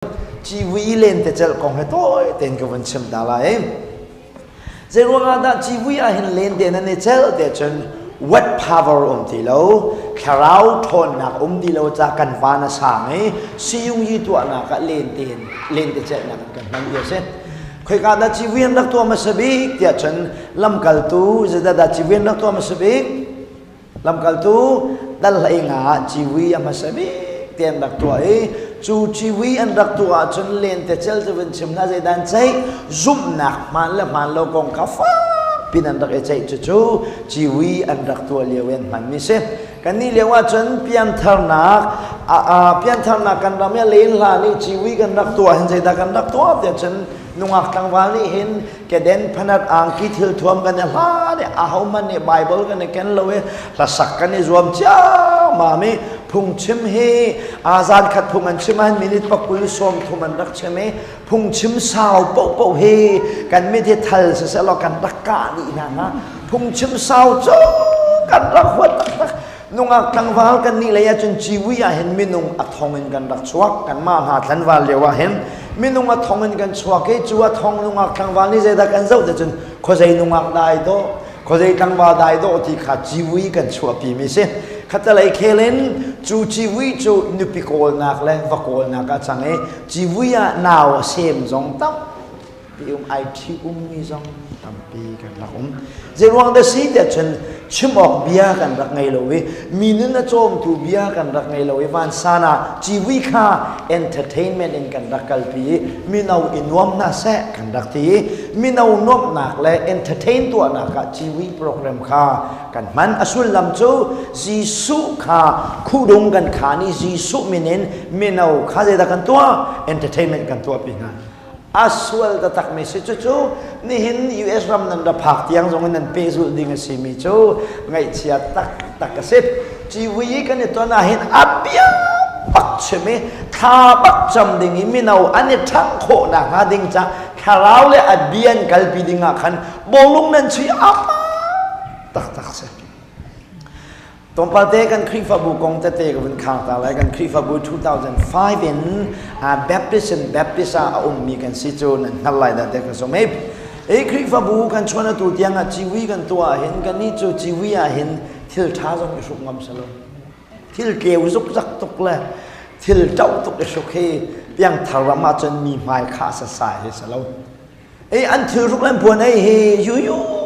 Civui lentecelh kong he tawi tein ka vun chim ta lai. Zei ruangah dah civui ah hin lente nan i celh te cun wet power um ti lo, thlarau ṭhawnnak um ti lo ca kan van a sang i siyung yi tuahnak ah lente lentecelhnak in kan hman ti a si. Khoika dah civui an rak tuah hmasa bik tiah cun lamkaltu zeidah dah civui an rak tuah hmasa bik? Lamkaltu dal hlei nga ah civui a hmasa bik te an rak tuah i cu civui an rak tuah ahcun lentecel cu vun chim hna zeidan ceih zumhnak hmaan le hmaan lo kong kha fak pin an rak i ceih cucu civui an rak tuah lio i an hmanmi si. Kannih lio ahcun piantharnak piantharnak kan ram i a len hlan i civui kan rak tuah hin zeidah kan rak tuah tiah cun nungak tlangval nih hin keden phanat angki thil thuam kan i hlan i ahohmanh nih Bible kan i ken lo i hlasak kan i zuam ciammam i phungchim hi azan khat phung an chim ahhin minute pakul sawm thum an rak chim i phungchim sau pohpoh hi kan mit hi thal siseh law kan rak kah dih hna hnga. Phungchim sau cu kan rak huat taktak. Nungak tlangval kan nih lei ahcun civui ah hin minung a thong in kan rak chuak. Kanmah hna thlanval lio ah hin minung a thong in kan chuak i cu a thong nungak tlangval nih zeidah kan zoh te cun khuazei nungak dai dawh, khuazei tlangval dai dawh ti kha civui kan chuahpi mi si. Khatalei khel in cu civui cu nupi kawlnak le va kawlnak ah cang i civui ah nau a sem zong tam pi um ai ṭhi ummi zong tampi kan rak um. Zeiruang dah si tiah cun chim awk bia kan rak ngei lo i mi nun a cawmtu bia kan rak ngei lo i vansan ah civui kha entertainment in kan rak kalpi i mino i nuam hna seh kan rak ti i mino nuamhnak le entertain tuahnak ah civui program kha kan hman. A sullam cu Jesuh kha khuhdung kan khaan i Jesuh min in mino kha zeidah kan tuah? Entertainment kan tuahpi hna. A sual taktak mi si. Cucu nihin US ram nan ra phak tiang zong in nan pehzulh ding a si mi cu ngaihchia taktak a si. Civui kan i ton ah hin a bia bak chim i thla bak cam ding i mino an i ṭhangh khawh nakhnga ding ca thlarau le a bia an kalpi ding ah khan bawlung nan chui a taktak si. Tlawmpal te kan Khrihfabu kong tete ka vun khang ta lai. Kan Khrihfabu 2005 in Baptist in Baptist ah a ummi kan si cu nan hngal lai dah te ka zum. Hi Khrihfabu kan chuan atu tiang ah ciwi kan tuah hin kan nih cu ciwi ah hin thil ṭha zong i hruk ngam salo. Thil tleu zukzak tuk le thil ṭoh tuk i hruk hi piangthar ram ah cun mi hmai khah sasai hi salo. Ei an thilhruk le an puan ei hi yuyu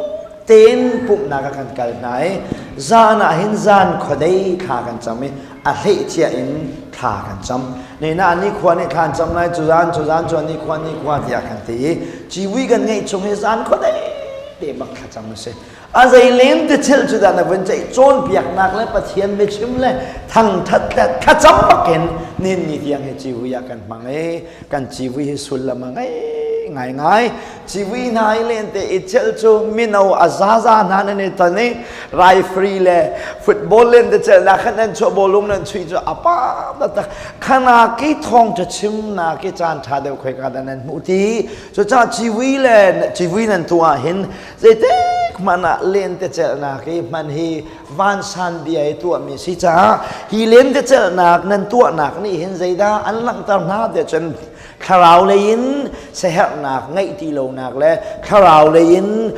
tein pumhnak ah kan kal hna i zan ah hin zan khuadei thla kan cam i a hleh cia in thla kan cam. Ne na ni khua nih thla an cam lai cu zan cu zan cu ni khua ni khua tiah kan ti i ciwi kan ngeih chung hi zan khuadei te bak thla cam a si. A zei len te thil cu dah na vun ceih cawnpiaknak le Pathian biachim le thangthat le thlacam bakin nin ni tiang hi civui ah kan hmang i kan civui hi sullam a ngei ngaingai. Civui hna i len te i cel cu mino a zaza hna nan i ton i rifle le football len te cel na khan nan chuah bawlung nan chuih cu a pa taktak khana ki thawng ṭha chim na ki caan ṭha deuh khoi ka dah nan hmuh ti. Cucaah civui le civui nan tuah hin Zeitik hmanh ah lentecelhnak hi hman hi vansan bia i tuahmi si caah hi lentecelhnak nan tuahnak nih hin zeidah an langhter hna tiah cun thlarau lei in siaherhnak ngeih ti lonak le thlarau lei in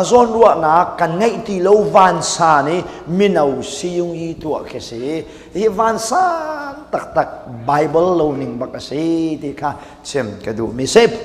zawnruahnak kan ngeih ti lo vansan i mino siyung i tuah khi si. Hi vansan taktak Bible lo ning bak a si ti kha chim ka duhmi si.